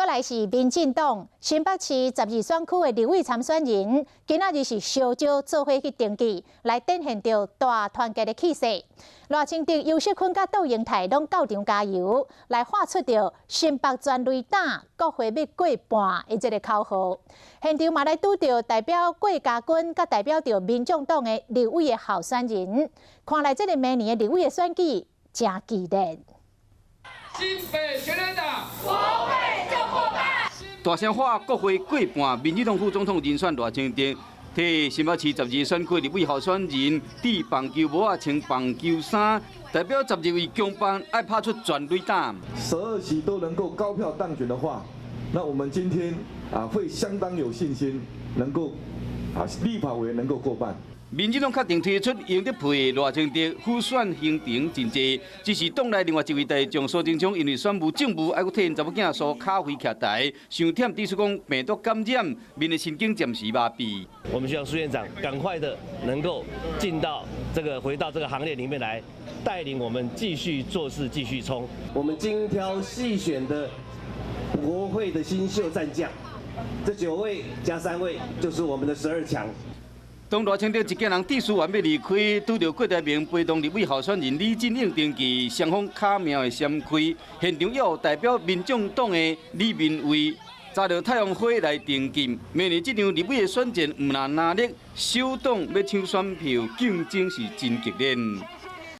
閣來是民進黨新北市12選區的立委參選人，今仔日是相招做伙去登記，來展現著大團結的氣勢。賴清德、游錫堃佮杜英泰攏到場加油，來喊出著新北全壘打，國會欲過半的這个口號。現場嘛來拄著代表郭家軍佮代表著民眾黨的立委的候選人，看來這个明年的立委的選舉誠激烈。新北全壘打，國會就過半。大聲喊國會過半，民進黨副總統人選賴清德，替新北市12選區立委候選人戴棒球帽仔，穿棒球衫，代表12位強棒愛拍出全壘打。 12席都能夠高票當選的話，那我們今天啊會相當有信心，能夠啊立法委員能夠過半。民進黨確定推出贏得配賴清德輔選行程真濟，只是黨內另外一位代將蘇貞昌因為選務政務，愛閣替𪜶查某囝蘇卡惠徛台，傷忝，指出講病毒感染，面的神經暫時麻痹。我們希望蘇院長趕快的能夠進到這個回到這個行列裡面來，帶領我們繼續做事，繼續衝。我們精挑細選的國會的新秀戰將，這9位加3位就是我們的12強。當賴清德一家人致辭完欲離開，拄著郭台銘陪同立委候選人李進勇登記，雙方敲命的閃開。現場猶有代表民眾黨的李明偉，紮著太陽花來登記。明年這場立委的選戰，毋但熱，小黨欲搶選票，競爭是真激烈。